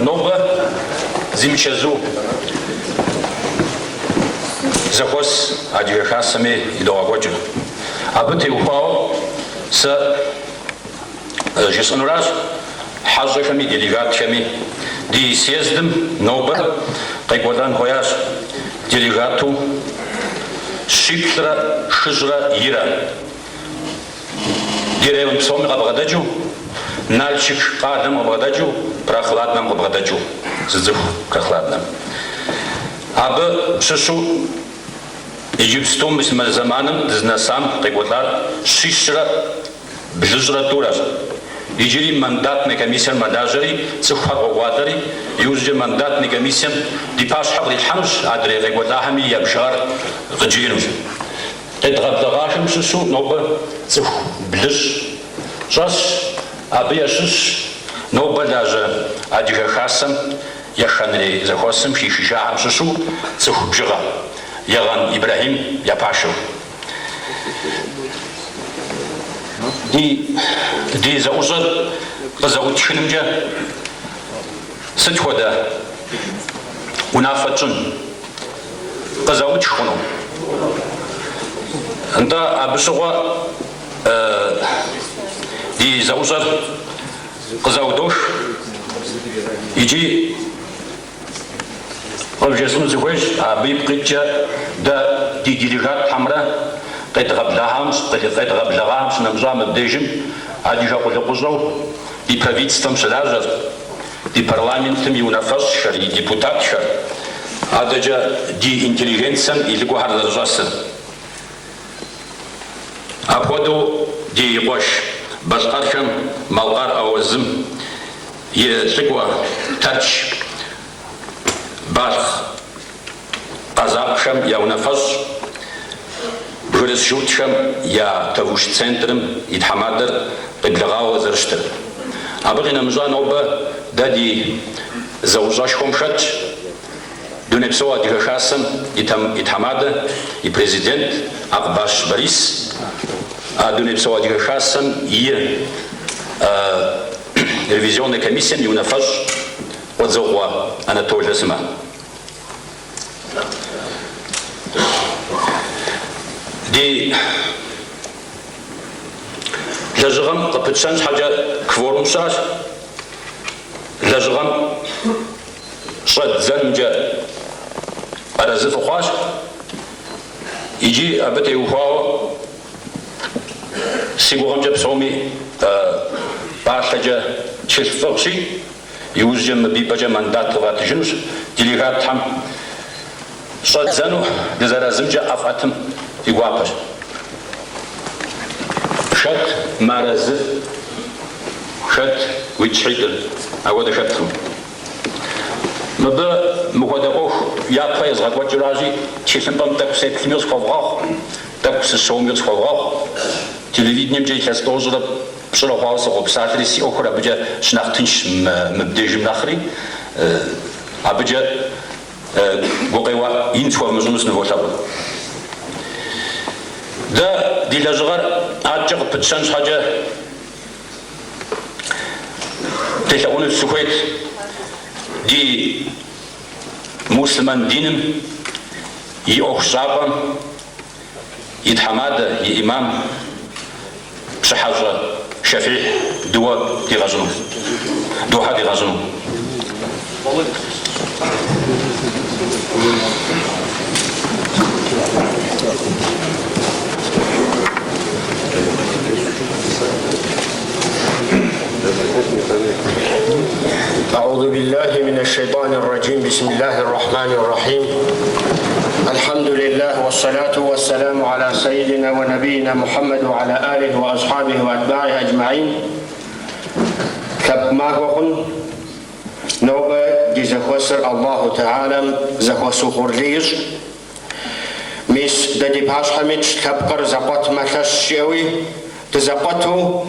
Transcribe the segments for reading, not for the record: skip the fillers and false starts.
Нобэ зимычэзу зэхуэс Адыгэ Хасэми идогъэкӏуэкӏыр. Абы теухуауэ сэ жысӏэнуращ, хьэщӏэхэми делегатхэми ди съездым нобэ къекӏуэлӏэн хуеящ делегату щиплӏрэ хыщӏрэ ирэ. Ди район псоми къабгъэдэкӏыу, Налшык къалэм къыбгъэдэкӏыу, Прохладнэм къыбгъэдэкӏыу, зы цӏыху Прохладнэм. Абы щыщу иджыпсту мис мы зэманым дызнэсам къекӏуэлӏар щищрэ блыщӏрэ тӏурэщ. Иджыри мандатный комиссэр мэлажьэри, цӏыхухэр къокӏуалӏэри, иужькӏэ мандатный комиссэм ди пащхьэ кърилъхьэнущ, адрей къекӏуэлӏахэми я бжыгъэр къыджиӏэнущ. Къедгъэблэгъахэм щыщу нобэ цӏыху блыщӏ щӏэсщ, абы ящыщщ нобэ лажьэ Адыгэ Хасэм еханэрей зэхуэсым хишыжахэм щыщу цӏыху бжыгъэ, Егъэн Ибрэхьим я пашэу. Ди ди зэӏущӏэр къызэӏутхынымкӏэ сыт хуэдэ унафэ тщӏын? Къызэӏутх хъуну? Нтӏэ, абы щыгъуэ ди зэӏущӏэр къызэӏудох икӏи къывжесӏэну сыхуейщ, абы ипкъ иткӏэ дэ ди делегатхэмрэ къедгъэблэгъахэм щынэмыщӏа мыбдежым адыгэ къулыкъущӏэу ди правительствэм щылажьэр, ди парламентым и унафэщӏхэр, и депутатхэр, адэкӏэ ди интеллигенцэм и лӏыкӏуэхэр зэрыщӏэсыр. Апхуэдэу ди къуэш балъкъэрхэм Малкъар аузым и лӏыкӏуэ Тэрч Балъкъ къэзакъхэм я унафэщӏ, бгырыс журтхэм я Тавуш центрым и тхьэмадэр къеблэгъауэ зэрыщытыр. Абы къинэмыщӏа нобэ дэ ди зэӏущӏэшхуэм хэтщ Дунейпсо Адыгэ Хасэм и тхьэмадэ, и президент Акъбащ Борис, а Дунейпсо Адыгэ Хасэм и ревизионнэ комиссием и унафэщӏ Къуэдзокъуэ Анатолэ сымэ. Ди лэжьыгъэм къыпытщэн щхьэкӏэ кворум щыӏэщ. Лэжьыгъэм щӏэддзэнымкӏэ арэзы фыхъуащ. Иджы абы теухуауэ си гугъэмкӏэ псоми пӏалъэкӏэ тхылъ фӏыгъщи, Иужькӏэ мыбы и пӏэкӏэ мандат къыватыжынущ делегатхэм щӏэддзэну дызэарэзымкӏэ ӏэ фӏэтым ди гуапэщ. Хэт мыарэзы, хэт уи щхьитӏыр, апхуэдэ хэткъым. Мыбы мыхуэдэ ӏуэху япэ езгъэкӏуэкӏыращи, тхылъымпӏэм тӏэкӏу сеплъми къысхуэвгъэгъу, тӏэкӏу сыщыуэми къысхуэвгъэгъу. Телевидениемкӏэ илъэс тӏощӏрэ Пщӏырэ хъуауэ сыкъопсалъэри, си ӏуэхур абыкӏэ щынэхъ тыншщ мыбдежым нэхъри, абыкӏэ гукъеуэ ин схуэвмыщӏыну сыныволъэӏу. Дэ ди лэжьыгъэр адэкӏэ къыпытщэн щхьэкӏэ делъэӏуну сыхуейт ди муслъымэн диным и ӏуэхущӏапӏэм и тхьэмадэ, и имам Пщыхьэщӏэ Шафихь дыуэ дигъэщӏыну, духьэ дигъэщӏыну. أعوذ بالله من الشيطان الرجيم بسم الله الرحمن الرحيم الحمد لله والصلاة والسلام على سيدنا ونبينا محمد وعلى آله وأصحابه وأتباعه أجمعين Лъэпкъ махуэ хъун, нобэ ди зэхуэсыр Аллаху Тэхьэлам зэхуэс угъурлы ищӏ. Мис дэ ди пащхьэм итщ лъэпкъыр зэкъуэтмэ лъэщ жиӏэуи, дызэкъуэту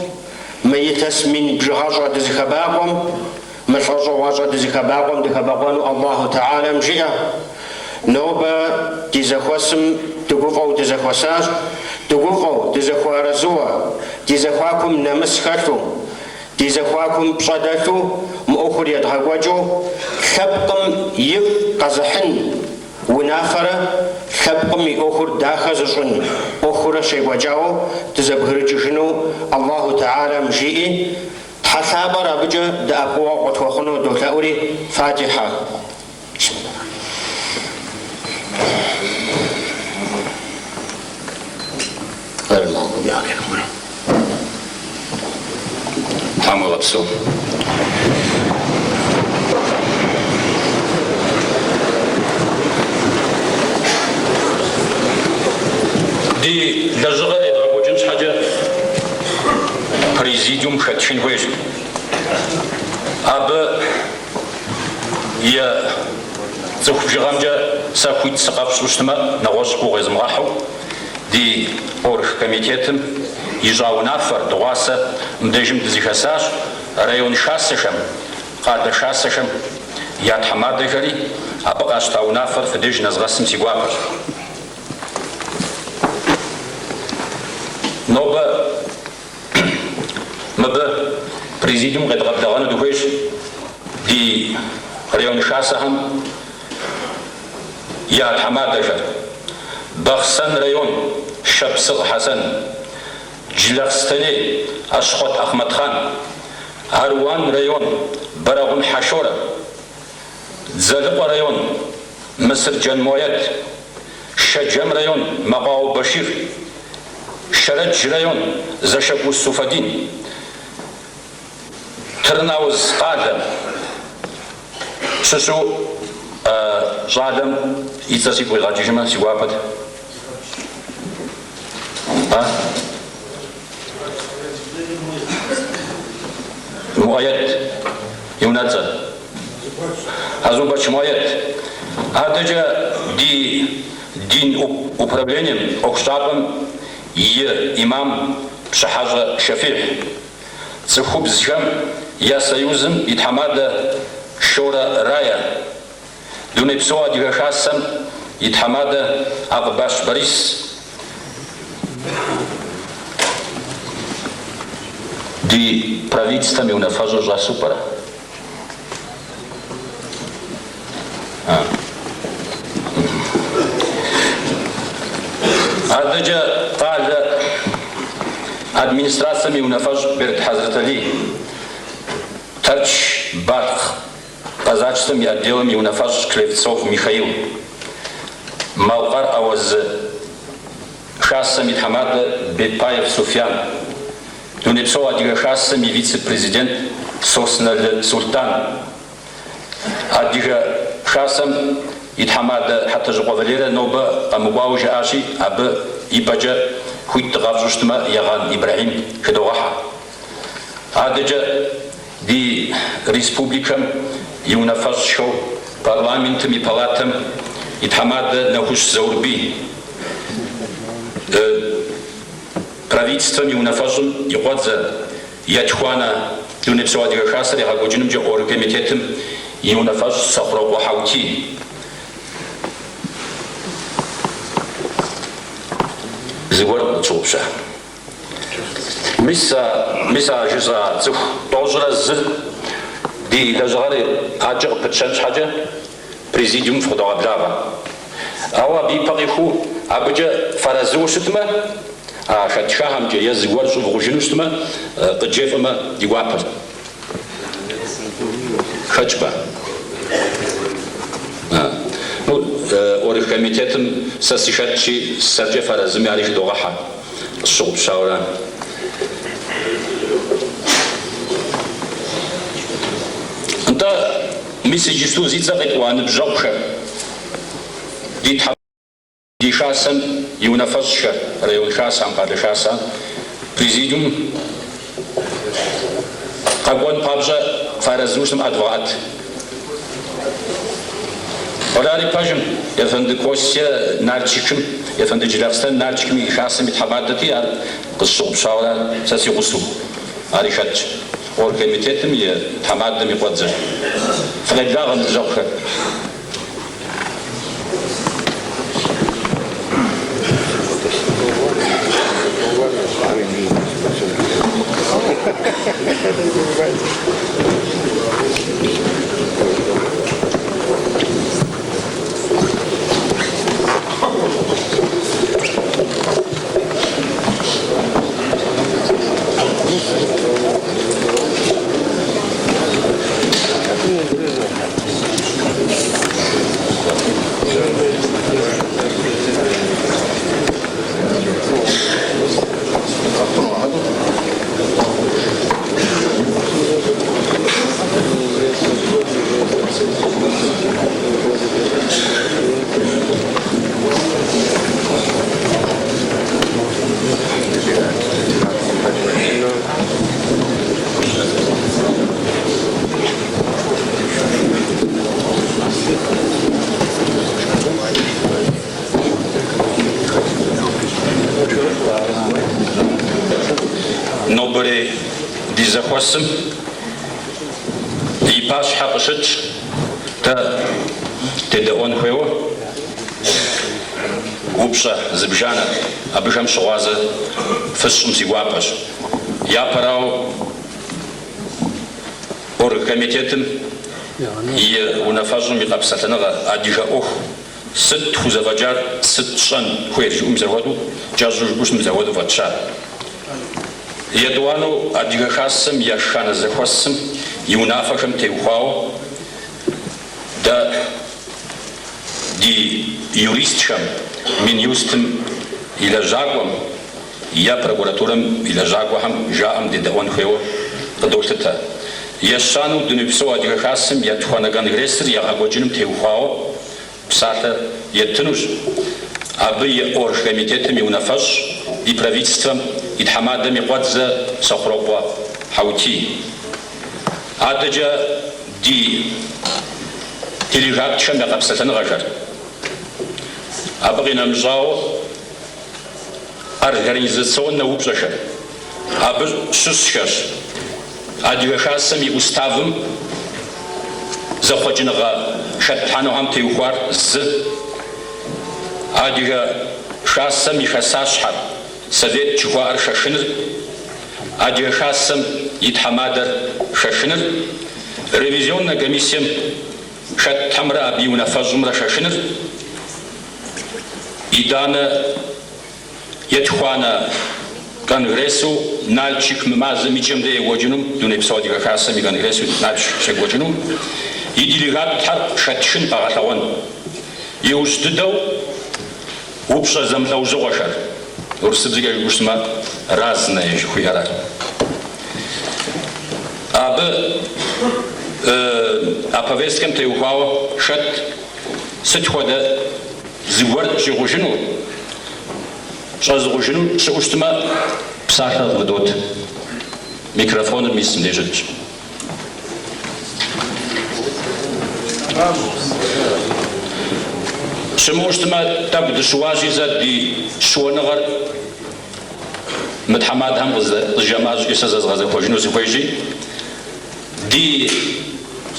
мы илъэс мин бжыгъэщӏэ дызыхэбакъуэм, мы лӏэщӏыгъуэщӏэ дызыхэбакъуэм дыхэбэкъуэну Аллаху Тэхьэлам жиӏэ. Нобэ ди зэхуэсым дыгуфӏэу дызэхуэсащ, дыгуфӏэу, дызэхуэарэзыуэ, ди зэхуакум нэмыс хэлъу. Ди зэхуакум пщӏэ дэлъу мы ӏуэхур едгъэкӏуэкӏыу, лъэпкъым ифӏ къэзыхьын унафэрэ лъэпкъым и ӏуэхур дахэ зыщӏын ӏуэхурэ щекӏуэкӏауэ дызэбгрыкӏыжыну Аллаху Тэхьэлам жиӏи, Тхьэ лъапӏэр абыкӏэ дэӏэпыкъуэгъу къытхуэхъуну долъэӏури, Фатихьэ. Тхьэм уигъэпсэу. Ди лэжьыгъэр едгъэкӏуэкӏын щхьэкӏэ президиум хэтшын хуейщ. Абы и цӏыху бжыгъэмкӏэ сэ хуит сыкъэфщӏу щытмэ, нэгъуэщӏ гугъу езмыгъэхьу, ди оргкомитетым ищӏа унафэр дыгъуасэ мыбдежым дызэхэсащ район хасэхэм, къалэ хасэхэм я тхьэмадэхэри, абы къащта унафэр фи деж нэзгъэсым си гуапэщ. Нобэ Мыбы президиум къедгъэблэгъэну дыхуейщ ди район хасэхэм я тхьэмадэхэр, Бахъсэн район, Шапсыгъ Хьэсэн, Джылахъстэней, Ащхъуэт Ахъмэтхъан, Аруан район, Бэрэгъун Хьэшорэ, Дзэлыкъуэ район, Мысырджэн Муэед, Шэджэм район, Мэкъуауэ Башир, Шэрэдж район, Зэшэкӏу Суфэдин, Тырныауз къалэм щыщу щӏалэм и цӏэр сигу къигъэкӏыжмэ, си гуапэт. А? Муэед и унэцӏэр. Азубэч Муэед. Адэкӏэ ди дин управлением ӏуэхущӏапӏэм и имам Пщыхьэщӏэ Шэфихь, цӏыхубзхэм я союзым и тхьэмадэ Шорэ Рая, Дунейпсо Адыгэ Хасэм и тхьэмадэ Акъбащ Борис, ди правительствэм и унафэщӏыр щӏэсу пӏэрэ? Адэкӏэ къалэ администрацэм и унафэщӏ Берд Хьэзрэталий, Тэрч Балъкъ казачествэм и отделым и унафэщӏ Клевцов Михаил, Малкъар ауэзы Хасэм и тхьэмадэ Беппаев Суфян, Дунейпсо Адыгэ Хасэм и вице-президент Сосналы Сулътӏан, Адыгэ Хасэм и тхьэмадэ Хьэтэжьыкъуэ Валерэ нобэ къэмыкӏуауэ жаӏащи, абы и пӏэкӏэ хуит дыкъэфщӏу щытмэ, Егъэн Ибрэхьим хыдогъэхьэ. Адэкӏэ ди республикэм и унафэщӏхэу Парламентым и палатэм и тхьэмадэ Нэхущ Заурбий, Правительствэм и унафэщӏым и къуэдзэ Етхуанэ Дунейпсо Адыгэ Хасэр егъэкӏуэкӏынымкӏэ оргкомитетым и унафэщӏ Сэхъурокъуэ Хьэутий. Зыгуэр къытщыгъупща? Мис а, мис а жысӏа цӏыху тӏощӏрэ зыр ди лэжьыгъэр адэкӏэ къыпытщэн щхьэкӏэ президиумым фыкъыдогъэблагъэ. Ауэ абы ипэ къихуэу абыкӏэ фарэзыуэ щытмэ, а хэтшахэмкӏэ е зыгуэр щӏывгъужыну щытмэ, къыджефӏэмэ ди гуапэщ. Хэкӏпӏэ. Ну, оргкомитетым сэ сыхэтщи, сэркӏэ фарэзыми ари хыдогъэхьэ. Къысщыгъупщауэра? Нтӏэ, мис иджысту зи цӏэ къитӏуа ныбжьэгъухэр, ди тхьэ ди хасэм и унафэщӏхэр, район хасэм, къалэ хасэм, президиум къэкӏуэн папщӏэ фарэзыуэ щытмэ ӏэ дывгъэӏэт. Ари пэжым, Ефэнды Костя Нальчикым, Ефэнды Джылахъстэн Нальчикым и хасэм и тхьэмадэти, ар къысщыгъупщауэра сэ си гъусэу. Ари хэтщ. Оргкомитетым и тхьэмадэм и къуэдзэщ. Фыкъеблагъэ, ныбжьэгъухэр. Нобэрей ди зэхуэсым и пащхьэ къыщытщ дэ дедэӏуэн хуейуэ упщӏэ зыбжанэ абыхэм щыгъуазэ фысщӏым си гуапэщ. Япэрауэ, оргкомитетым и унафэщӏым и къэпсэлъэныгъэ адыгэ ӏуэху сыт тхузэфӏэкӏар, сыт тщӏэн хуейр жыӏэу мис апхуэдэу, кӏэщӏу жыпӏэу щытмэ, мис апхуэдэу фӏэтща. Етӏуанэу Адыгэ Хасэм и еханэ зэхуэсым и унафэхэм теухуауэ дэ ди юристхэм, Минюстым и лэжьакӏуэм е прокуратурэм и лэжьакӏуэхэм жаӏэм дедэӏуэн хуейуэ къыдолъытэ. Ещанэу Дунейпсо Адыгэ Хасэм етхуанэ конгрессыр егъэкӏуэкӏыным теухуауэ псалъэ еттынущ. Абы и оргкомитетым и унафэщӏ, ди правительствэм и тхьэмадэм и къуэдзэ Сэхъурокъуэ Хьэутий. Адэкӏэ ди делегатхэм я къэпсэлъэныгъэхэр. Абы къинэмыщӏауэ, организационнэ упщӏэхэр. Абы щыщхэщ Адыгэ Хасэм и уставым зэхъуэкӏыныгъэ хэтлъхьэнухэм теухуар зы, Адыгэ Хасэм и хасащхьэр, совет жыхуаӏэр хэхыныр, Адыгэ Хасэм и тхьэмадэр хэхыныр, ревизионнэ комиссием хэтхэмрэ абы и унафэщӏымрэ хэхыныр, итӏанэ етхуанэ конгрессу Налшык мы мазэм и кӏэм де екӏуэкӏынум, Дунейпсо Адыгэ Хасэм и конгрессу Налшык щекӏуэкӏынум, и делегатхэр хэтхын къэгъэлъэгъуэн. Иужь дыдэу упщӏэ зэмылӏэужьыгъуэхэр, урысыбзэкӏэ жыпӏэу щытмэ, разное жыхуиӏэрэ. Абы а повесткэм теухуауэ хэт сыт хуэдэ зыгуэр щӏигъужыну, щӏэзыгъужыну щыӏэу щытмэ, псалъэр къывыдот. Микрофоныр мис мыбдеж щытщ. Щымыӏэу щытмэ, тӏэкӏу дыщыуащи, зэ ди щыуэныгъэр мы тхьэмадэхэм къызжамыӏэ щӏыкӏэ сэ зэзгъэзэхуэжыну сыхуейщи, ди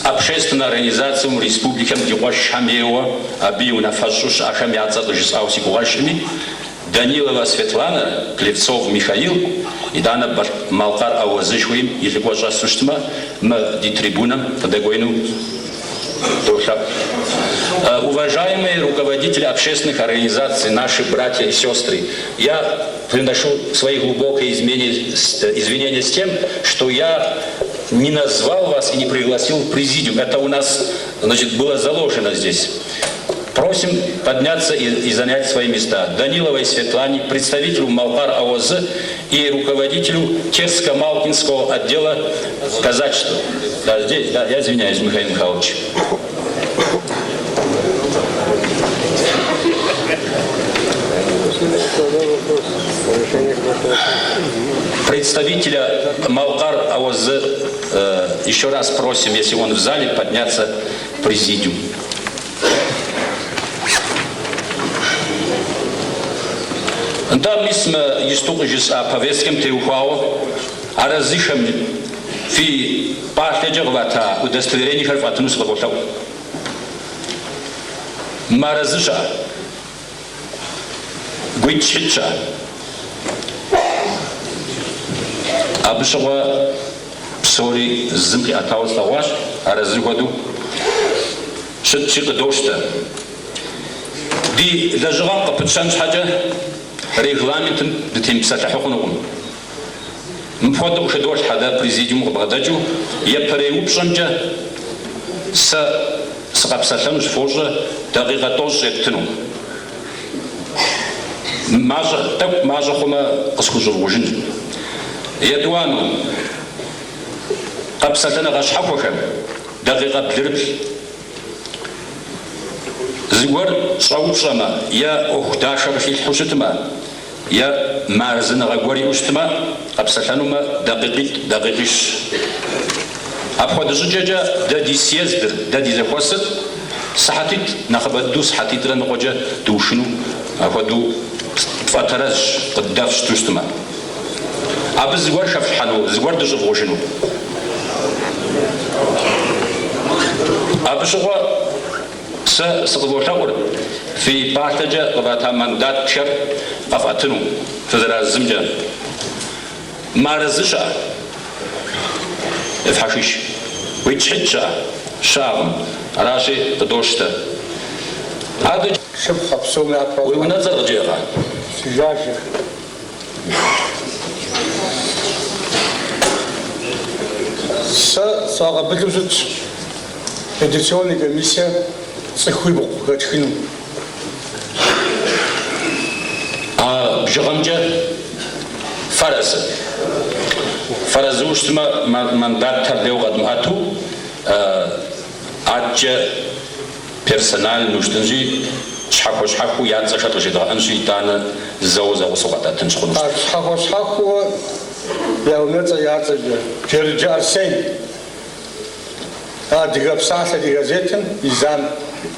общественнэ организацэу республикэм ди къуэшхэм ейуэ абы и унафэщӏу щыӏэхэм я цӏэр къыжысӏауэ си гугъэжкъыми, Данилова Светланэ, Клевцов Михаил, итӏанэ Малкъар АОЗ жыхуиӏэм и лӏыкӏуэ щӏэсу щытмэ, мы ди трибунэм къыдэкӏуеину долъэӏу. Уважаемые руководители общественных организаций, наши братья и сестры, я приношу свои глубокие извинения с тем, что я не назвал вас и не пригласил в президиум. Это у нас, значит, было заложено здесь. Просим подняться и занять свои места. Даниловой Светлане, представителю Малкар АОЗ и руководителю Терско-Малкинского отдела казачества. Да, здесь, да, я извиняюсь, Михаил Михайлович. Представителя Малкар АОЗ еще раз просим, если он в зале, подняться в президиум. Нтӏэ, мис мы иджыпсту къыжысӏа повесткэм теухуауэ арэзыхэм фи пӏалъэкӏэ къывата удостоверениехэр фӏэтыну сыкъыволъэӏу. Мыарэзы щыӏэ? Гуитӏщхьитӏ щыӏэ? Абы щыгъуэ. Псори зым къиӏэтауэ слъэгъуащ, арэзы хуэдэу щытщи, къыдощтэ. Ди лэжьыгъэм къыпытщэн щхьэкӏэ регламентым дытемыпсэлъыхьу хъунукъым. Мыпхуэдэу къыхыдолъхьэ дэ президиумым къыбгъэдэкӏыу, япэрей упщӏэмкӏэ сэ сыкъэпсэлъэнущ, фощӏэ, дакъикъэ тӏощӏ еттыну. Мащӏэ, тӏэкӏу мащӏэ хъумэ, къысхущӏывгъужынщ. Етӏуанэу, къэпсэлъэныгъэ щхьэхуэхэм дакъикъэ блырыплӏ. Зыгуэр щӏэупщӏэмэ е ӏуэху дашэ къыхилъхьэу щытмэ, е мыарэзыныгъэ гуэр иӏэу щытмэ, къэпсэлъэнумэ, дакъикъитӏ, дакъикъищ. Апхуэдэ щӏыкӏэкӏэ дэ ди съездыр, дэ ди зэхуэсыр сыхьэтитӏ, нэхъыбэ дыдэу сыхьэтитӏрэ ныкъуэкӏэ дыухыну апхуэдэу тфӏэтэрэзщ, къыддэфщту щытмэ. Абы зыгуэр хэфлъхьэну, зыгуэр дыщӏывгъужыну. Абы щыгъуэ сэ сыкъыволъэӏур фи пӏалъэкӏэ къывата мандатхэр къэфӏэтыну, фызэрарэзымкӏэ. Мыарэзы щыӏэ? Ефхьэхыж. Гуитӏщхьитӏ щыӏэ? Щыӏэкъым. Аращи, къыдощтэ. Адэкӏэ. Шыпхъэ псом япэ. Уи унэцӏэр къыджеӏэ. Сыжажэ. Сэ сфӏэкъабылу щытщ редакционный комиссие цӏыхуибгъу къыхэтхыну. А бжыгъэмкӏэ фарэзы? Фарэзыуэ щытмэ, мандатхэр лейуэ къэдмыӏэту, адэкӏэ персональнэу щытынщи, щхьэхуэ-щхьэхуэу я цӏэхэр къыжедгъэӏэнщи, итӏанэ зэуэ зэгъусэу къэтӏэтынщ хъунущ. Ар щхьэхуэ-щхьэхуэу я унэцӏэ я цӏэкӏэ. Джэрыджэ Арсен, Адыгэ псалъэ ди газетым и зам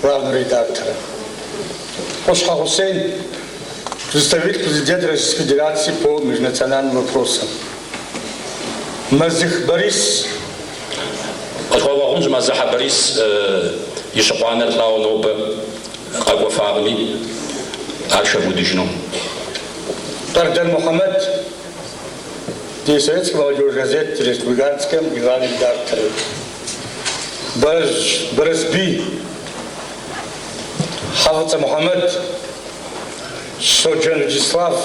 главный редактора. Къущхьэ Хъусен, представитель президента Российской Федерации по межнациональным вопросам. Мэзых Борис. Къытхуэвгъэгъунщ Мэзыхьэ Борис и щыкъуанэр лӏауэ нобэ къэкӏуэфакъыми, ар хэвудыжыну. Къардэн Мухьэмэд, ди Советская молодежь газет республиканскэм и главный редактор. Бэрэжь Бэрэсбий, Хьэфӏыцӏэ Мухьэмэд, Щоджэн Вячеслав,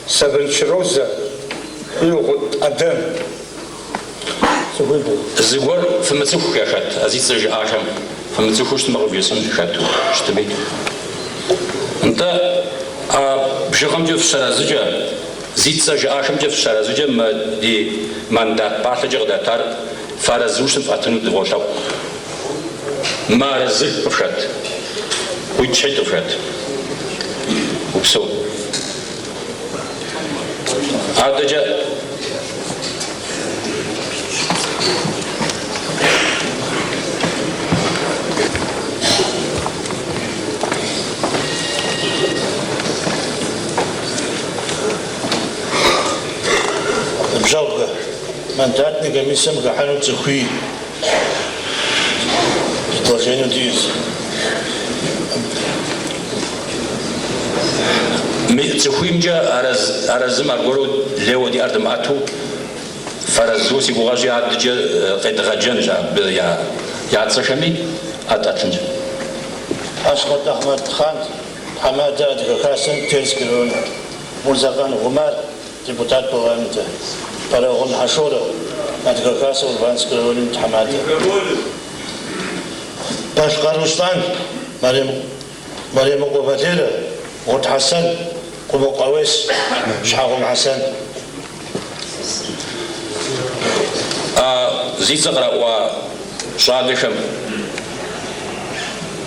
Сэбаншы Розэ и Гъут ӏэдэм. Цӏыхуибгъу. Зыгуэр фымыцӏыху яхэт, а зи цӏэ жыӏахэм фымыцӏыхуу щытмэ къывжесӏэнщ хэту щытми. Нтӏэ, а бжыгъэмкӏэ фыщарэзыкӏэ, зи цӏэ жыӏахэмкӏэ фыщарэзыкӏэ мы ди мандат пӏалъэкӏэ къыдатар фарэзыуэ щытым фӏэтыну дыволъэӏу. Мыарэзы къыфхэт? Гуитӏщхьитӏ къыфхэт? Упсэу. Адэкӏэ. Ныбжьэгъухэ, мандатный комиссэм хыхьэну цӏыхуий предложенэу диӏэщ. Мы цӏыхуиймкӏэ арэзым аргуэру лейуэ ди ӏэр дымыӏэту фарэзыуэ си гугъэщи, адэкӏэ къедгъэджэнщ абы я цӏэхэми ӏэ тӏэтынщ. Ащхъуэт Ахьмэдхъан, тхьэмадэ Адыгэ Хасэм Терский район, Мурзэкъан Умар, депутат парламента, Бэрэгъун Хьэшорэ, Адыгэ Хасэ Урванскэ районым и тхьэмадэ. Балъкъэр Руслан, Мэремыкъуэ Валерэ, Гъут Хьэсэн, Къумыкъу Ӏэуес, Щхьэгъум Хьэсэн. А зи цӏэ къраӏуа щӏалэхэм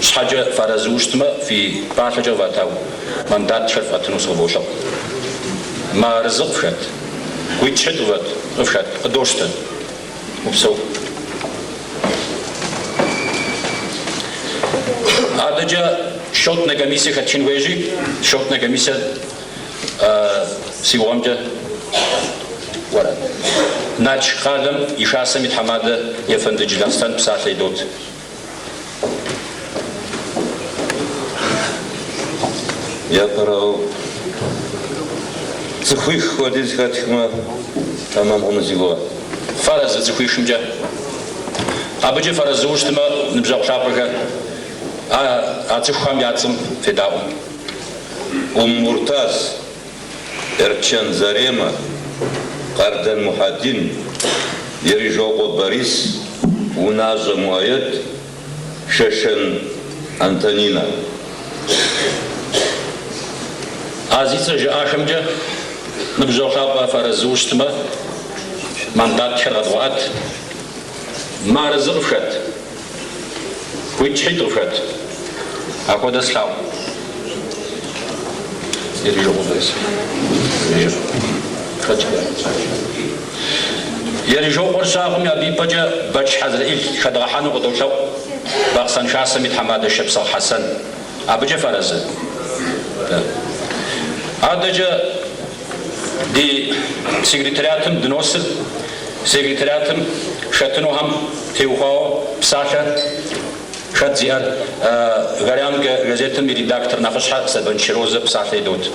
щхьэкӏэ фарэзыуэ щытмэ, фи пӏалъэкӏэ къывата мандатхэр фӏэтыну сыкъыволъэӏу. Мыарэзы къыфхэт? Гуитӏщхьитӏ къывэт, къыфхэт, къыдощтэ. Упсэу. Адэкӏэ счетнэ комиссие хэтхын хуейщи, счетнэ комиссие си гугъэмкӏэ уэрэ. Налшык къалэм и хасэм и тхьэмадэ Ефэнды Джылахъстэн псалъэ идот. Япэрауэ, цӏыхуих хуэдиз хэтхмэ, тэмэм хъуну си гугъэ. Фыарэзы цӏыхуищымкӏэ? Абыкӏэ фыарэзыуэ щытмэ, ныбжьэгъу лъапӏэхэ, а цӏыхухэм я цӏэм федаӏуэ. Ум Муртаз, Эрчэн Заремэ, Къардэн Мухьэдин, Ерижокъуэ Борис, Унащӏэ Муаед, Шэшэн Антонинэ. А зи цӏэ жыӏахэмкӏэ ныбжьэгъу лъапӏэ фыарэзыуэ щытмэ, мандатхэр къэдвгъэӏэт. Мыарэзы къыфхэт? Гуитӏщхьитӏ къыфхэт? Апхуэдэ слъагъу. Ерижокъуэ Борис. Хэт? Ерижокъуэр щыӏэкъыми, абы и пӏэкӏэ Бэч Хьэзрэӏил хэдгъэхьэну къыдолъэӏу Бахъсэн Хасэм и тхьэмадэ Шапсыгъ Хьэсэн. Абыкӏэ фыарэзы? Адэкӏэ ди секретариатым дыносыр, секретариатым хэтынухэм теухуауэ псалъэ хэт зиӏэр Горянка газетым и редактор нэхъыщхьэ Сэбаншы Розэ псалъэ идот.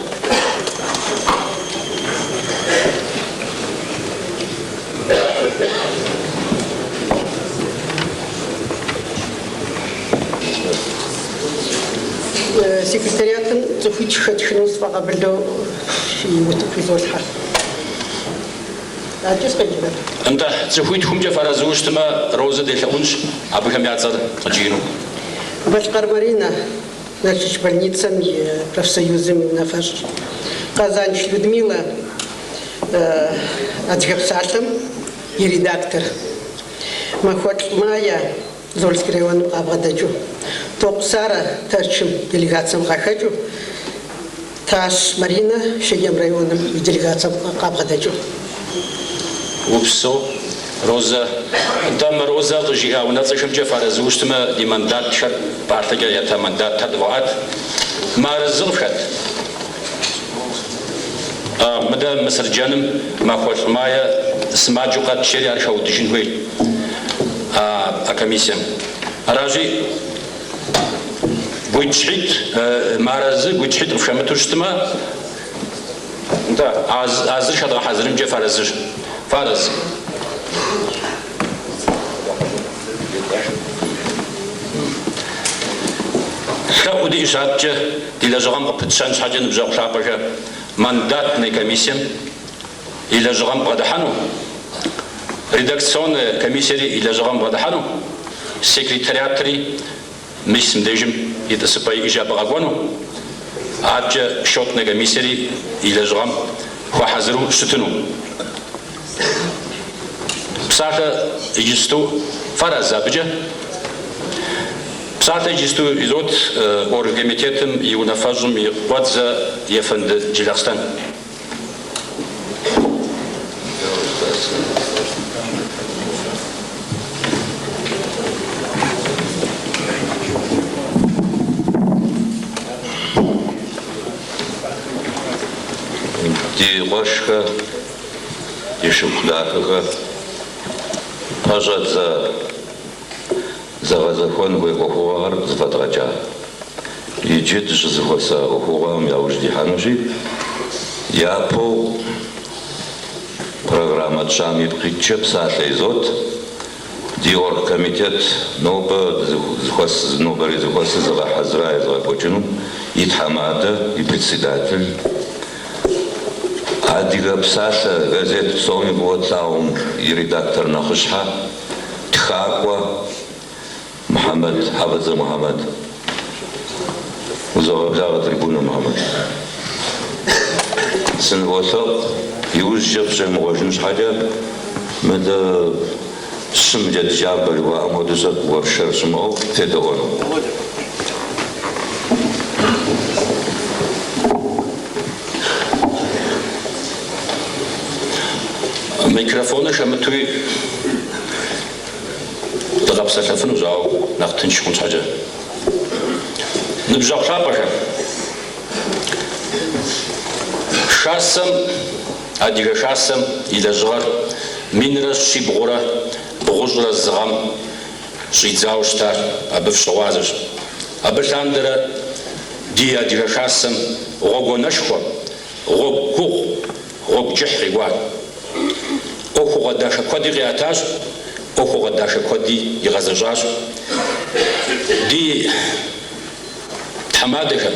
Секретариатым цӏыхуитху хэтхыну сфӏэкъабылу фи утыку изолъхьэ. Адэкӏэ сыкъеджэрэ? Нтӏэ, цӏыхуитхумкӏэ фыарэзыуэ щытмэ, Розэ делъэӏунщ абыхэм я цӏэр къыджиӏэну. Балъкъэр Маринэ, Налшыч больницэм и профсоюзым и унафэщӏ. Къэзанш Людмилэ, Адыгэ псалъэм и редактор. Махуэлӏ Майя, Зольский районым къабгъэдэкӏыу. Токъу Сарэ, Тэрчым делегацэм къахэкӏыу. Тащ Маринэ, Шэджэм районым и делегацэм къабгъэдэкӏыу. Упсэу, Розэ. Нтӏэ, мы Розэ къыжиӏа унэцӏэхэмкӏэ фыарэзыуэ щытмэ, ди мандатхэр, пӏалъэкӏэ ята мандатхэр дывгъэӏэт. Мыарэзы къыфхэт? Мыдэ Мысырджэным Махуэлӏ Майе сымаджэу къэтщ жери ар хэудыжын хуей а комиссием. Аращи, гуитӏщхьитӏ, мыарэзы гуитӏщхьитӏ къыфхэмыту щытмэ, нтӏэ, а зыр хэдгъэхьэзырымкӏэ фыарэзыщ. Фыарэзы. Лъэӏу диӏэщ адэкӏэ ди лэжьыгъэм къыпытщэн щхьэкӏэ ныбжьэгъу лъапӏэхэ мандатнэ комиссием и лэжьыгъэм бгъэдыхьэну, редакционнэ комиссиери и лэжьыгъэм бгъэдыхьэну, секретариатри мис мыбдежым и тӏысыпӏэ иӏэщи абы къэкӏуэну, адэкӏэ счетнэ комиссиери и лэжьыгъэм хуэхьэзыру щытыну. Псалъэ иджысту фыарэзы абыкӏэ. Псалъэ иджысту изот оргкомитетым и унафэщӏым и къуэдзэ Ефэнды Джылахъстэн. Ди къуэшхэ, ди шыпхъу дахэхэ, пэщӏэдзэ зэгъэзэхуэн хуей ӏуэхугъуэхэр зэфӏэдгъэкӏа. Иджы дыщызэхуэса ӏуэхугъуэхэм яужь дихьэнущи, япэу программэ тщӏам ипкъ иткӏэ псалъэ изот. Ди оргкомитет нобэ зэхуэс, нобэрей зэхуэсыр зыгъэхьэзыра езыгъэкӏуэкӏынум и тхьэмадэ, и председатель, Адыгэ псалъэ газет псоми фӏыуэ тлъагъум и редактор нэхъыщхьэ, тхакӏуэ Мухьэмэд, Хьэфӏыцӏэ Мухьэмэд. Узогъэблагъэ трибунэм, Мухьэмэд. Сыныволъэӏу, иужькӏэ фыщӏемыгъуэжын щхьэкӏэ, мыдэ щым джэд джабэ жыхуаӏэм хуэдэу тӏэкӏу уэршэр щымыӏэу федэӏуэну. Микрофоныр хэмытуи дыкъэпсэлъэфынущ, ауэ нэхъ тынш хъун щхьэкӏэ. Ныбжьэгъу лъапӏэхэ, Хасэм, Адыгэ Хасэм и лэжьыгъэр 1191 гъэм щӏидзауэ щытар, абы фыщыгъуазэщ. Абы лъандэрэ ди Адыгэ Хасэм гъуэгуанэшхуэ, гъуэгу гугъу, гъуэгу кӏыхь къикӏуат. ӏуэхугъуэ дахэ куэди къиӏэтащ, ӏуэхугъуэ дахэ куэди игъэзэщӏащ. Ди тхьэмадэхэм,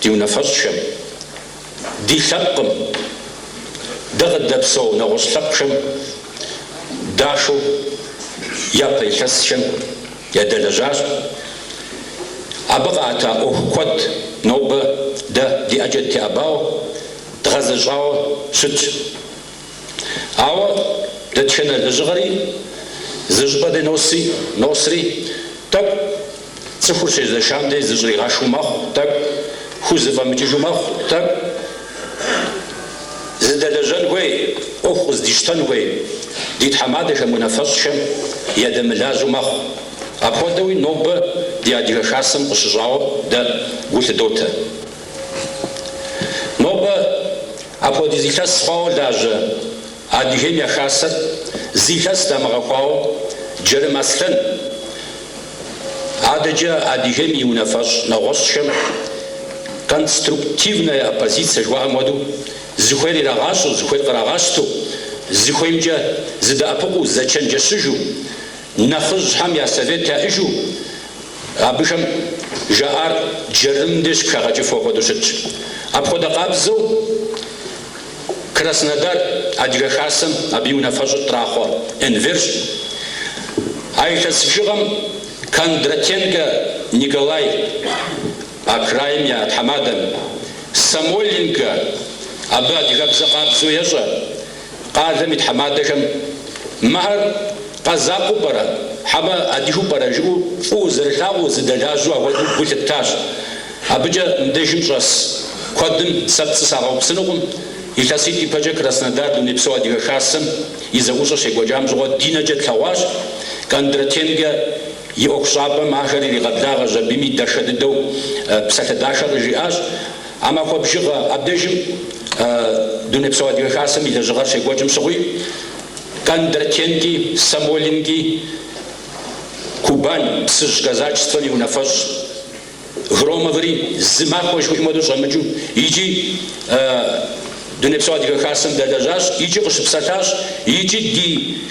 ди унафэщӏхэм, ди лъэпкъым, дэ къыддэпсэу нэгъуэщӏ лъэпкъхэм дахэу япэ илъэсхэм ядэлэжьащ. Абы къаӏэта ӏуэху куэд нобэ дэ ди ӏэкӏэ дытеӏэбауэ, дгъэзэщӏауэ щытщ. Ауэ дэтхэнэ лэжьыгъэри зы щӏыпӏэ дей носи, носри, тӏэкӏу цӏыхур щезэшам дей зыщӏригъэшу мэхъу, тӏэкӏу хузэфӏэмыкӏыжу мэхъу, тӏэкӏу зыдэлэжьэн хуей, ӏуэху къыздищтэн хуей ди тхьэмадэхэм, унафэщӏхэм ядэмылажьэу мэхъу. Апхуэдэуи нобэ ди Адыгэ Хасэм къыщыщӏауэ дэ гу лъыдотэ. Нобэ апхуэдиз илъэс хъуауэ лажьэ Адыгейм я Хасэр зы илъэс дамыгъэхуауэ Джэрым Аслъэн, адэкӏэ Адыгейм и унафэщӏ нэгъуэщӏхэм конструктивная оппозицэ жыхуаӏэм хуэдэу зыхуейр ирагъащӏэу, зыхуейр кърагъащтэу, зыхуеймкӏэ зыдэӏэпыкъуу, зэчэнджэщыжу, нэхъыжьхэм я совет яӏыжу, Абыхэм жаӏар Джэрым деж щыпхагъэкӏыфу апхуэдэу щытщ. Апхуэдэ къабзэу Краснодар Адыгэ Хасэм абы и унафэщӏыр Тӏрахъуэ Энверщ. А илъэс бжыгъэм Кондратенкэ Николай а крайм я тхьэмадэм, Самойленкэ абы адыгэбзэ къабзэу ещӏэ, Къалэм и тхьэмадэхэм мыхэр къэзакъыу пӏэрэ, хьэмэ адыгэу пӏэрэ жыӏэу фӏыуэ зэрылъагъуу зыдэлажьэу апхуэдэу гу лъыттащ. Абыкӏэ мыбдежым щӏэс куэдым сэ пцӏы сагъэупсынукъым. Илъэситӏ ипэкӏэ Краснодар Дунейпсо Адыгэ Хасэм и зэӏущӏэ щекӏуэкӏам щыгъуэ ди нэкӏэ тлъэгъуащ Кондратенкэ и ӏуэхущӏапӏэм ахэр иригъэблагъэщ абыми дахэ дыдэу псалъэ дахэ къыжиӏащ. А махуэ бжыгъэ абдежым Дунейпсо Адыгэ Хасэм и лэжьыгъэр щекӏуэкӏым щыгъуи, Кондратенки, Самойленки, Кубань Псыжь казачествэм и унафэщӏ Громоври зы махуэ жыхуиӏэм хуэдэу щӏэмыкӏыу икӏи Дунейпсо Адыгэ Хасэм дэлэжьащ, икӏи къыщыпсэлъащ, икӏи ди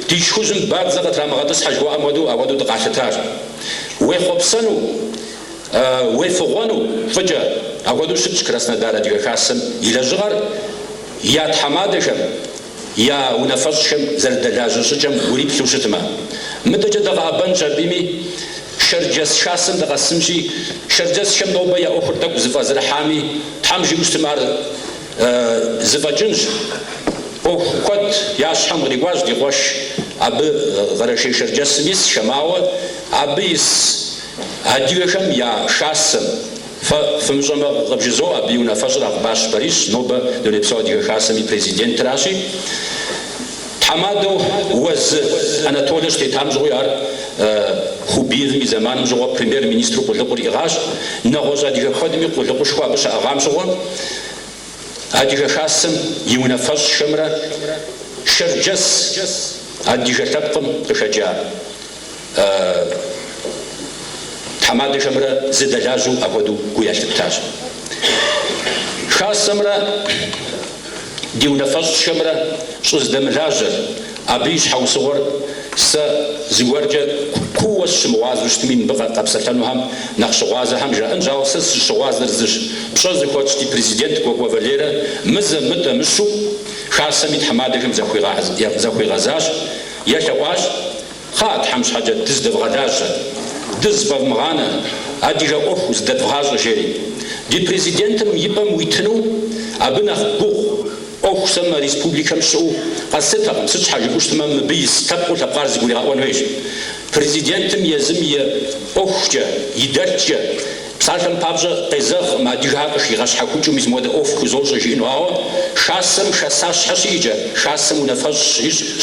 ди шхужьым бадзэ къытрамыгъэтӏысхьэ жыхуаӏэм хуэдэу апхуэдэу дыкъалъытащ. Уехъуэпсэну Уефыгъуэну фӏыкӏэ апхуэдэу щытщ Краснодар Адыгэ Хасэм и лэжьыгъэр я тхьэмадэхэм, я унафэщӏхэм зэрыдэлажьэ щӏыкӏэм уриплъу щытмэ. Мыдэкӏэ дыкъэӏэбэнщ абыми, Шэрджэс Хасэм дыкъэсынщи, шэрджэсхэм нобэ я ӏуэхур тӏэкӏу зыфӏэзэрыхьами, Тхьэм жиӏэу щытмэ, ар зэфӏэкӏынщ. ӏуэху куэд я щхьэм кърикӏуащ ди къуэш абы Къэрэшей-Шэрджэсым исхэм, ауэ абы ис адыгэхэм я хасэм, фэ фымыщӏэмэ къыбжызоӏэ, абы и унафэщӏыр Акъбащ Борисщ, нобэ Дунейпсо Адыгэ Хасэм и президентращи, тхьэмадэу Уэзы Анатолэ щытетам щыгъуи ар Хубиевым и зэманым щыгъуэ премьер-министру къулыкъур иӏыгъащ, нэгъуэщӏ адыгэ куэдми къулыкъушхуэ абы щаӏыгъам щыгъуэ, Адыгэ Хасэм и унафэщӏхэмрэ шэрджэс адыгэ лъэпкъым къыхэкӏа тхьэмадэхэмрэ зэдэлажьэу апхуэдэу гу ялъыттащ. Хасэмрэ ди унафэщӏхэмрэ щӏыздэмылажьэр, абы и щхьэусыгъуэр сэ зыгуэркӏэ кууэ сыщымыгъуазэу щытми, мыбы къэпсэлъэнухэм нэхъ щыгъуазэхэм жаӏэнщ, ауэ сэ сыщыгъуазэр зыщ, пщӏэ зыхуэтщӏ ди президент Кӏуэкӏуэ Валерэ мызэ, мытӏэ, мыщу Хасэм и тхьэмадэхэм захуигъэзащ, елъэӏуащ, Кхъа, Тхьэм щхьэкӏэ дыздэвгъэлажьэ, дызыфӏэвмыгъанэ, адыгэ ӏуэху здэдвгъащӏэ, жери. Ди президентым и пӏэм уитыну абы нэхъ гугъу ӏуэху сэ мы республикэм щыӏэу къэслъытэкъым, сыт щхьэ жыпӏэу щытмэ, мыбы ис лъэпкъыу лъэпкъар зыгуригъэӏуэн хуейщ. Президентым езым и ӏуэхукӏэ, и дэлъкӏэ, Псалъэм папщӏэ, къезэгъкъым адыгэхэр къыхигъэщхьэхукӏыу мис мыуэдэ ӏуэху хузощӏэ жиӏэну, ауэ Хасэм хасащхьэ щиӏэкӏэ, Хасэм унафэщӏ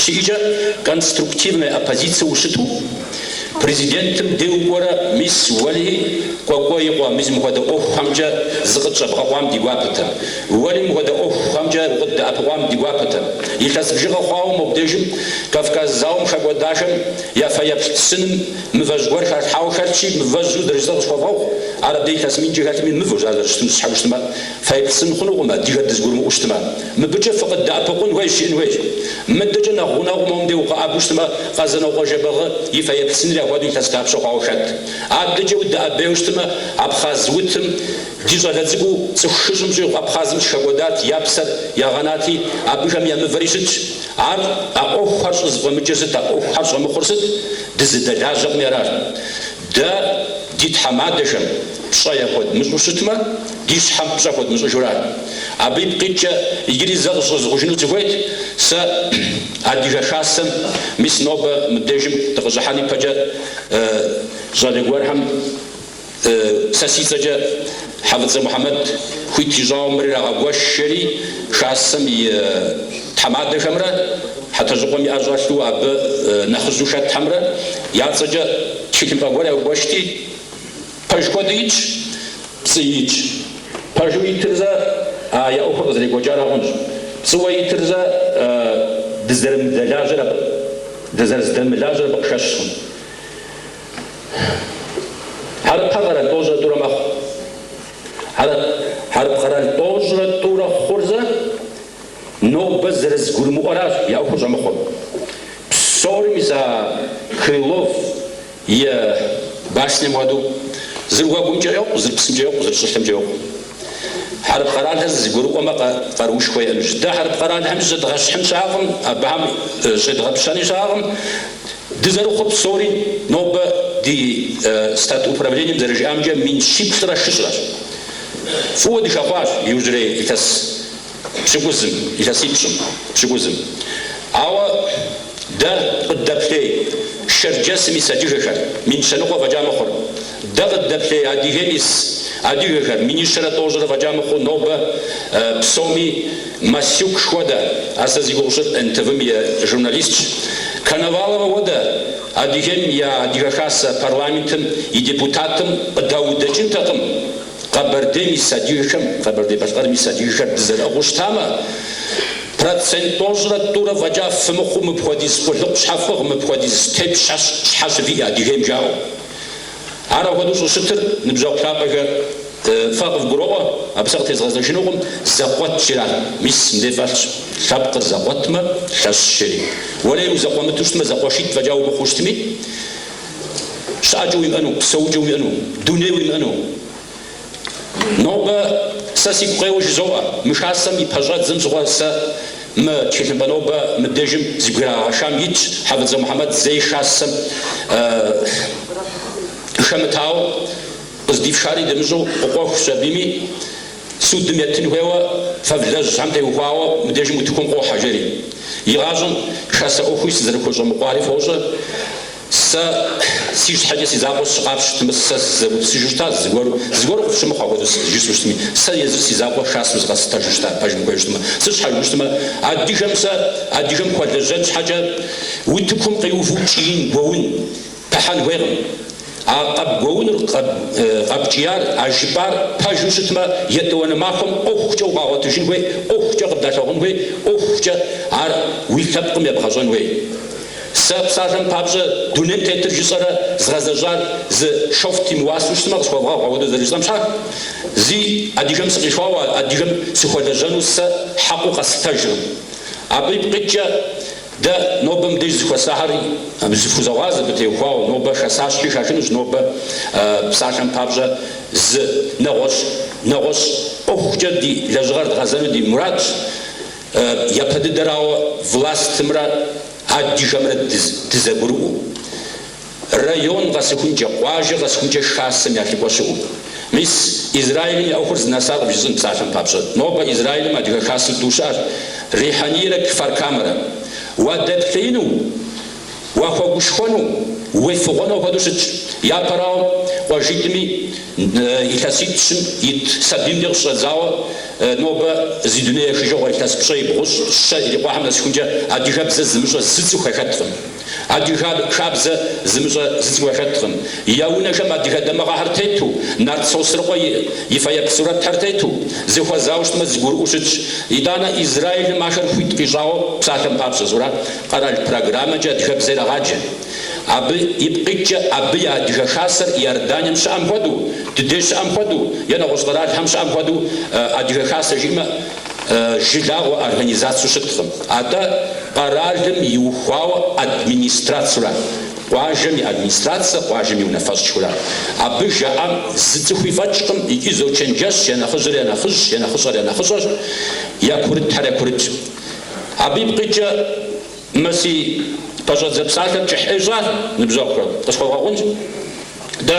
щиӏэкӏэ конструктивная оппозицэ ущыту, президентым дей укӏуэрэ мис уэри Кӏуэкӏуэ и къуэ мис мыхуэдэ ӏуэхухэмкӏэ зыкъытщӏэбгъэкъуам ди гуапэтэм, уэри мыхуэдэ ӏуэхухэмкӏэ укъыддэӏэпыкъуам ди гуапэтэм. Илъэс бжыгъэ хъуауэ мобдежым Кавказ зауэм хэкӏуэдахэм я фэеплъ сыным Мывэжь гуэр халъхьауэ хэлъщи, мывэжьу зэрыжысӏэр къысхуэвгъэгъу, ар абдей илъэс минкӏэ хэлъми, мывэущ ар зэрыщытын щхьэ щытмэ, фэеплъ сын хъунукъым, адыгэр дызэгурымыӏуэу щытмэ. Мыбыкӏэ фыкъыддэӏэпыкъун хуейщ, жиӏэн хуейщ. Мыдэкӏэ нэхъ гъунэгъуу мом дей укъэӏэбэу щытмэ, Къэзанокъуэ Жэбагъы и фэеплъ сынри апхуэдэу илъэс дапщэ хъуауэ хэт. Адэкӏэ удэӏэбейуэ щытмэ, Абхъаз утым ди щӏалэ цӏыкӏуу цӏыху хыщӏым щӏигъу Абхъазым щыхэкӏуэдат, я псэр ягъэнати, абыхэм я мывэри щытщ. Ар а ӏуэхухэр щӏызэфӏэмыкӏыр сыт, а ӏуэхухэр щӏэмыхъур сыт? Дызэдэлажьэкъыми аращ. Дэ ди тхьэмадэхэм пщӏэ яхуэдмыщӏу щытмэ, ди щхьэм пщӏэ хуэдмыщӏыжуращ. Абы ипкъ иткӏэ иджыри зэ къыщӏэзгъужыну сыхуейт, сэ Адыгэ Хасэм мис нобэ мыбдежым дыкъыщӏыхьэн ипэкӏэ щӏалэ гуэрхэм сэ си цӏэкӏэ Хьэфӏыцӏэ Мухьэмэд хуит ищӏауэ мыр ирагъэгуэшри, Хасэм и тхьэмадэхэмрэ Хьэтэжьыкъуэм и ӏэр щӏэлъу абы нэхъыжьу хэтхэмрэ я цӏэкӏэ тхылъымпӏэ гуэр ягуэшти, пэж куэду итщ, пцӏыи итщ. Пэжу итыр зэ а я ӏуэхур къызэрекӏуэкӏар хъунщ. Пцӏыуэ итыр зэ дызэрымыдэлажьэр абы, дызэрызэдэмылажьэр абы къыхэщкъым. Хьэрыпхэр къэрал тӏощӏрэ тӏурэ мэхъу. Хьэрып къэрал тӏощӏрэ тӏурэ хъур зэ нобэ зэрызэгурымыӏуэращ я ӏуэхур щӏэмыхъур. Псори мис а Крылов и баснем хуэдэу зыр уэгумкӏэ йокъу, зыр псымкӏэ йокъу, зыр щӏылъэмкӏэ йокъу. Хьэрып къэралхэр зэгурыӏуэмэ, къаруушхуэ иӏэнущ. Дэ хьэрып къэралхэм зыщӏедгъэщхьын щыӏэкъым, абыхэм щӏедгъэпщэни щыӏэкъым. Дызэрыхъур псори нобэ ди стат управлением зэрыжиӏамкӏэ 1700 хыщӏрэщ. Фӏыуэ дыхэхъуащ иужьрей илъэс пщыкӏузым, илъэсипщӏым, пщыкӏузым. Ауэ дэ къыддэплъей Шэрджэсым ис адыгэхэр 100 000 фӏэкӏа мыхъур. Дэ къыддэплъей Адыгейм ис адыгэхэр минищэрэ тӏощӏрэ фӏэкӏа мыхъуу нобэ псоми Масюк хуэдэ, ар сэ зи гугъу сщӏыр НТВ-м и журналистщ, Коновалова хуэдэ Адыгейм я Адыгэ Хасэ парламентым и депутатым къыдаудэкӏынтэкъым Къэбэрдейм ис адыгэхэм, Къэбэрдей-Балъкъэрым ис адыгэхэр дызэрыӏыгъыу щытамэ, процент тӏощӏрэ тӏурэ фӏэкӏа фымыхъуу мыпхуэдиз къулыкъу щхьэ фӏыгъ, мыпхуэдиз тепщэ щхьэ щывиӏэ Адыгейм жаӏэу. Ар апхуэдэу щӏыщытыр, ныбжьэгъу лъапӏэхэ, фэ къывгуроӏуэ, абы сэ къытезгъэзэжынукъым, зэкъуэт жиӏар. Мис мыдей фӏэлъщ, лъэпкъыр зэкъуэтмэ, лъэщщ жери. Уэрей узэкъуэмыту щытмэ, зэкъуэшитӏ фӏэкӏа умыхъуу щытми, щыӏэкӏэ уимыӏэну, псэукӏэ уимыӏэну, дуней уимыӏэну. Нобэ сэ сигу къеуэу жызоӏэ, мы хасэм и пэщӏэдзэм щыгъуэ сэ мы тхылъымпӏэ нобэ мыбдежым зыбграгъэшам итщ Хьэфӏыцӏэ Мухьэмэд зэи хасэм хэмытауэ, къыздифшари дымыщӏэу къыкъуэхущ абыми, судым еттын хуейуэ фэ влэжьхэм теухуауэ мыбдежым утыкум къохьэ, жери. Игъащӏэм хасэ ӏуэхуи сызэрыхущӏэмыкъуари фощӏэ. Сэ си щхьэкӏэ си закъуэу сыкъапщтэмэ, сэ сызэгупсысыжу щыта, зыгуэру, зыгуэру къыфщымыхъу апхуэдэу жысӏэу щытми, сэ езыр си закъуэ хасэу зыкъэслъытэжу щыта, пэжым ухуейуэ щытмэ. Сыт щхьэ жыпӏэу щытмэ, адыгэм сэ адыгэм хуэлэжьэн щхьэкӏэ утыкум къиувэу кӏиин, гуэун, пыхьэн хуейкъым. А къэбгуэунур, къэпкӏияр, а жыпӏар пэжу щытмэ, етӏуанэ махуэм ӏуэхукӏэ укъагъуэтыжын хуей, ӏуэхукӏэ къыбдалъагъун хуей, ӏуэхукӏэ ар уи лъэпкъым ебгъэщӏэн хуей. Сэ псалъэм папщӏэ дунейм тетыр жысӏэрэ згъэзэщӏар зы шофт имыуасэу щытмэ, къысхуэвгъэгъу апхуэдэу зэрыжысӏэм щхьэ, зи адыгэм сыкъилъхуауэ адыгэм сыхуэлэжьэну сэ хьэкъыу къэслъытэжыркъым. Абы ипкъ иткӏэ дэ нобэ мыбдеж зыхуэсахэр зыфхузогъазэ абы теухуауэ, нобэ хасащхьи хахынущ, нобэ псалъэм папщӏэ зы нэгъуэщӏ нэгъуэщӏ ӏуэхукӏэ ди лэжьыгъэр дгъэзэну ди мурадщ. Япэ дыдэрауэ властымрэ адыгэмрэ дызэгурыӏуэу, район къэсыхункӏэ, къуажэ къэсыхункӏэ хасэм я лӏыкӏуэ щыӏэу. Мис Израилым я ӏуэхур зынэсар къывжысӏэн псалъэм папщӏэ. Нобэ Израилым адыгэ хасэу тӏу щыӏэщ, Рихьэнийрэ Кфар-Камэрэ. Уадэплъеину, уахуэгушхуэну, уефыгъуэну апхуэдэу щытщ. Япэрауэ, къуажитӏми илъэситӏ-щым ит сабийм деж къыщыщӏэдзауэ, нобэ зи дуней ехыжыгъуэ илъэс пщӏей, бгъущӏ, щэ ирикъуахэм нэсыхункӏэ адыгэбзэ зымыщӏэ зы цӏыху яхэткъым. Адыгэ хабзэ зымыщӏэ зы цӏыху яхэткъым. Я унэхэм адыгэ дамыгъэхэр тету, Нарт Сосрыкъуэ и фэеплъ сурэтхэр тету, зыхуэзауэ щытмэ, зэгурыӏуэу щытщ. Итӏанэ Израилым ахэр хуит къищӏауэ псалъэм папщӏэ, сура къэрал программэкӏэ адыгэбзэ ирагъаджэ. Абы ипкъ иткӏэ абы я адыгэ хасэр Иорданием щыӏэм хуэдэу, дыдей щыӏэм хуэдэу е нэгъуэщӏ къэралхэм щыӏэм хуэдэу адыгэ хасэ жиӏэмэ. жылагъуэ организацэу щыткъым, атӏэ къэралым иухуауэ администрацэура, къуажэм и администрацэ, къуажэм и унафэщӏхэура. Абы жаӏам зы цӏыхуи фӏэкӏкъым икӏи зочэнджэщ, я нэхъыжьыр я нэхъыжьщ, я нэхъыщӏэр я нэхъыщӏэщ, я курытхэр я курытщ. Абы ипкъ иткӏэ мы си пэщӏэдзэ псалъэр кӏыхь ӏей сщӏащ, ныбжьэгъухэр, къысхуэвгъэгъунщ. Дэ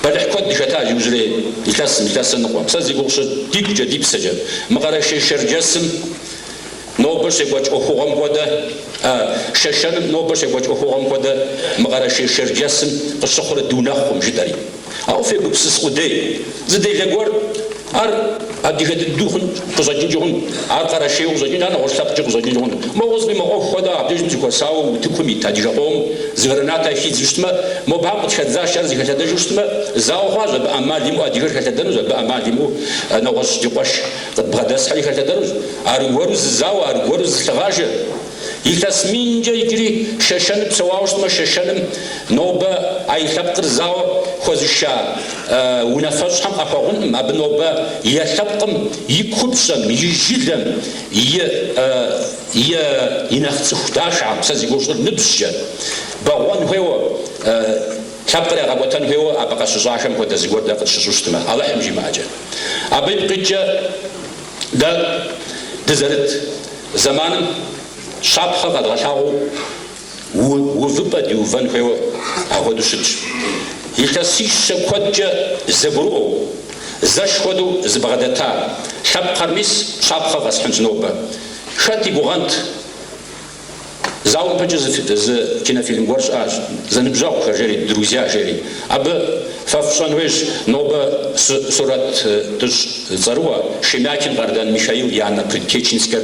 бэлыхь куэд дыхэтащ иужьрей илъэсым, илъэсрэ ныкъуэм. Сэ зи гугъу сщӏыр дигукӏэ, ди псэкӏэ. Мы Къэрэшей-Шэрджэсым нобэ щекӏуэкӏ ӏуэхугъуэм хуэдэ, Шэшэным нобэ щекӏуэкӏ ӏуэхугъуэм хуэдэ мы Къэрэшей-Шэрджэсым къыщыхъурэ дунэхъум, жытӏэри. Ауэ фегупсыс къудей, зы делэ гуэр, ар адыгэ дыдэу хъун, къыщӏэкӏынкӏи хъун, ар къэрэшейуэ къыщӏэкӏын, ар нэгъуэщӏ лъэпкъкӏи къыщӏэкӏынкӏи хъун. Моуэ къызфӏимыӏуэху хуэдэ абдежым зыхуэсауэ утыкум ит адыгэ къомым зы граната хидзу щытмэ, мобыхэм къытхэдзащ ар зыхэлъэдэжу щытмэ, зауэ хъуащ, абы ӏэмал имыӏэу адыгэр хэлъэдэнущ, абы ӏэмал имыӏэу нэгъуэщӏ ди къуэш къыдбгъэдэсхэри хэлъэдэнущ. Аргуэру зы зауэ, аргуэру зы лъыгъажэ. Илъэс минкӏэ иджыри Шэшэныр псэуауэ щытмэ, Шэшэным нобэ а и лъэпкъыр зауэ хуэзыша унафэщӏхэм къахуэгъункъым, абы нобэ я лъэпкъым и купщӏэм, и жылэм, и и и нэхъ цӏыху дахэхэм, сэ зи гугъу сщӏыр ныбжькӏэ, бэгъуэн хуейуэ, лъэпкъыр ягъэкӏуэтэн хуейуэ абы къащыщӏахэм хуэдэ зыгуэр дэ къытщыщӏу щытмэ, Алыхьым жимыӏэкӏэ. Абы ипкъ иткӏэ дэ дызэрыт Зэманым щапхъэ къэдгъэлъагъуэу увыпӏэ диувэн хуейуэ апхуэдэу щытщ. Илъэсищэ куэдкӏэ зэгурыӏуэу, зэш хуэдэу зыбгъэдэта лъэпкъхэр мис щапхъэ къэсхьынщ нобэ. Хэт и гугъэнт? Зауэм ипэкӏэ зы кинофильм гуэр щыӏащ, Зэныбжьэгъухэр жери, Друзья жери. Абы фэ фщӏэн хуейщ нобэ сурэтыщӏ цӏэрыӏуэ Шемякин Къардэн Михаил и анэ Предтеченскэр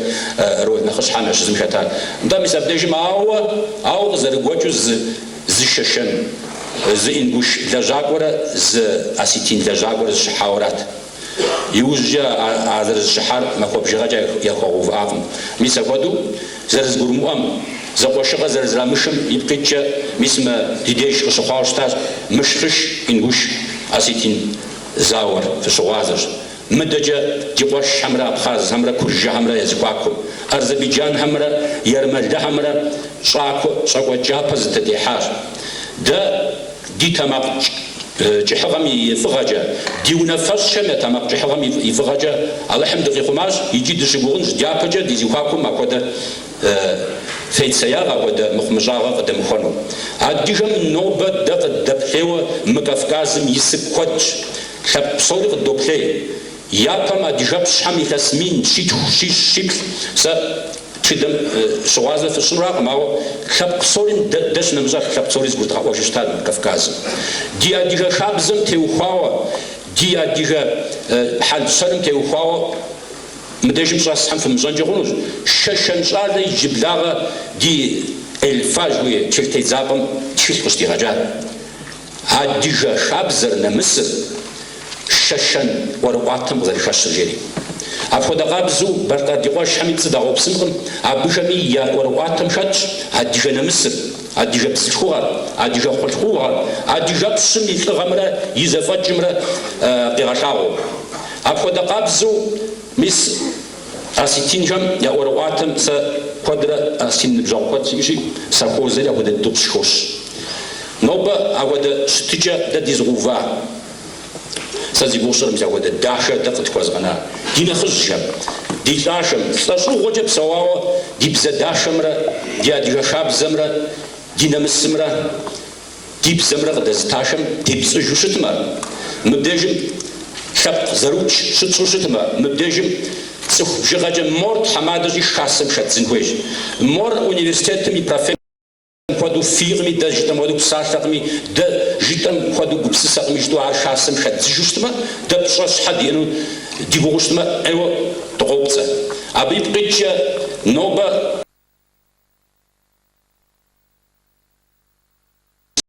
роль нэхъыщхьэм ящыщ зым хэтар. Нтӏэ, мис абдежым ауэ, ауэ къызэрыгуэкӏыу зы зы шэшэн, зы ингуш лэжьакӏуэрэ зы осетин лэжьакӏуэрэ зыщыхьауэрат. Иужькӏэ а зэрызыщыхьар махуэ бжыгъэкӏэ яхуэгъэувыӏакъым. Мис апхуэдэу зэрызэгурымыӏуэм, зэкъуэшыгъэ зэрызэрамышым ипкъ иткӏэ мис мы ди деж къыщыхъуауэ щытащ Мышкъыш, Ингуш, Осетин зауэр, фыщыгъуазэщ. Мыдэкӏэ ди къуэшхэмрэ абхъазхэмрэ куржыхэмрэ я зэхуакум, азербайджанхэмрэ ермэлыхэмрэ щӏакхъуэ щӏакӏуэ кӏапэ зэтетехьащ. Дэ Ди тэмакъ кӏыхьыгъэм и фӏыгъэкӏэ, ди унафэщӏхэм я тэмакъ кӏыхьыгъэм и фӏыгъэкӏэ Алыхьым дыкъихъумащ икӏи дыщыгугъынщ дяпэкӏэ ди зэхуакум апхуэдэ фейцеягъэ, апхуэдэ мыхъумыщӏагъэ къыдэмыхуэну. Адыгэм нобэ дэ къыддэплъейуэ мы Кавказым исыр куэдщ. Лъэпкъ псори къыддоплъей. Япэм адыгэпщхэм илъэс мин, щитху, щищ, щиплӏ сэ тхыдэм щыгъуазэ фысщӏынуракъым, ауэ лъэпкъ псорим дэ щынэмыщӏа лъэпкъ псори зыгурыдгъэӏуэжу щытащ Кавказым. Ди адыгэ хабзэм теухуауэ, ди адыгэ хьэл-щэным теухуауэ мыдежым щӏэсхэм фымыщӏэнкӏи хъунущ, шэшэн щӏалэ иджыблагъэ ди Эльфа жыхуиӏэ тхылъ тедзапӏэм тхылъ къыщыдигъэкӏат. Адыгэ хабзэр, нэмысыр шэшэн ӏуэрыӏуатэм къызэрыхэщыр жери. Апхуэдэ къабзэу балъкъэр ди къуэшхэми пцӏы дагъэупсынкъым, абыхэми я ӏуэрыӏуатэм хэтщ адыгэ нэмысыр, адыгэ бзылъхугъэр, адыгэ хъулъхугъэр, адыгэпщым и лӏыгъэмрэ и зэфӏэкӏымрэ къигъэлъагъуэу. Апхуэдэ къабзэу мис осетинхэм я ӏуэрыӏуатэм сэ куэдрэ осетин ныбжьэгъу куэд сиӏэщи, сахуозэри апхуэдэ дыдэу къыщыхощ. Нобэ апхуэдэ щытыкӏэ дэ дизыгъэува, сэ зи гугъу сщӏыр мис апхуэдэ дахэ дэ къытхуэзгъэна ди нэхъыжьхэм, ди лӏахэм, лӏэщӏыгъуэкӏэ псэуауэ ди бзэ дахэмрэ, ди адыгэ хабзэмрэ, ди нэмысымрэ, ди бзэмрэ къыдэзытахэм депцӏыжу щытмэ, мыбдежым лъэпкъ зэрыукӏ щытщӏу щытмэ, мыбдежым цӏыху бжыгъэкӏэ мор тхьэмадэщи хасэм хэдзын хуейщ, мор университетым и профессорым хуэдэу фийкъыми, дэ жытӏэм хуэдэу псалъэкъыми, дэ жытӏэм хуэдэу гупсысэкъыми жытӏэу ар хасэм хэддзыжу щытмэ, дэ пщӏэ щхьэ диӏэну ди гугъэу щытмэ, ӏейуэ дыкъопцӏэ. Абы ипкъ иткӏэ нобэ.